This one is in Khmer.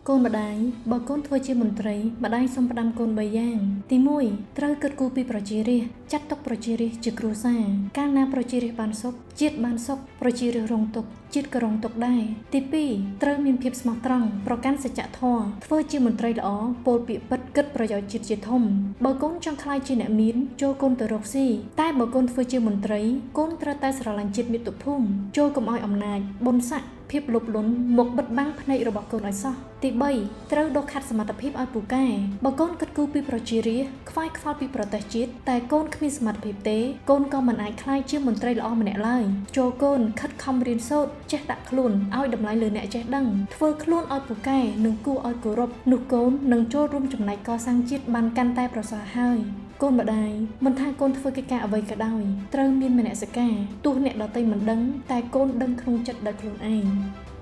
កូនម្ដាយបើកូនធ្វើជាមន្ត្រីម្ដាយសូមផ្ដាំកូន3យ៉ាងទី1ត្រូវគិតគូរពីប្រជារាស្ត្រចាត់ទុកប្រជារាស្ត្រជាគ្រួសារកាលណាប្រជារាស្ត្របានសុខជាតិបានសុខប្រជារាស្ត្ររងទុក្ខជាតិក៏រងទុក្ខដែរទី2ត្រូវមានភាពស្មោះត្រង់ប្រកាន់សច្ចធម៌ធ្វើជាមន្ត្រីល្អពោលពាក្យពិតគិតប្រយោជន៍ជាតិជាធំបើកូនចង់ក្លាយជាអ្នកមានចូលកូនទៅរកស៊ីតែបើកូនធ្វើជាមន្ត្រីកូនត្រូវតែស្រឡាញ់ជាតិមាតុភូមិចូលកុំឲ្យអំណាចបុណ្យស័ក្តិ ភាពលោភលន់មកបិទបាំងភ្នែករបស់កូនឲ្យសោះទី3ត្រូវដកខាត់សមត្ថភាពឲ្យពូកែបើកូនគិតគូរពីប្រជារាស្ត្រខ្វាយខ្វល់ពីប្រទេសជាតិតែកូនគ្មានសមត្ថភាពទេកូនក៏មិនអាចក្លាយជាមន្ត្រីល្អម្នាក់ឡើយចូលកូនខិតខំរៀនសូត្រចេះដាក់ខ្លួនឲ្យតម្លៃលើអ្នកចេះដឹងធ្វើខ្លួនឲ្យពូកែនិងគួរឲ្យគោរពនោះកូននឹងចូលរួមចំណែកកសាងជាតិបានកាន់តែប្រសើរហើយកូនម្ដាយមិនថាកូនធ្វើកិច្ចការអ្វីក៏ដោយត្រូវមានមនសិការទោះអ្នកដទៃមិនដឹងតែកូនដឹងក្នុងចិត្តដោយខ្លួនឯង។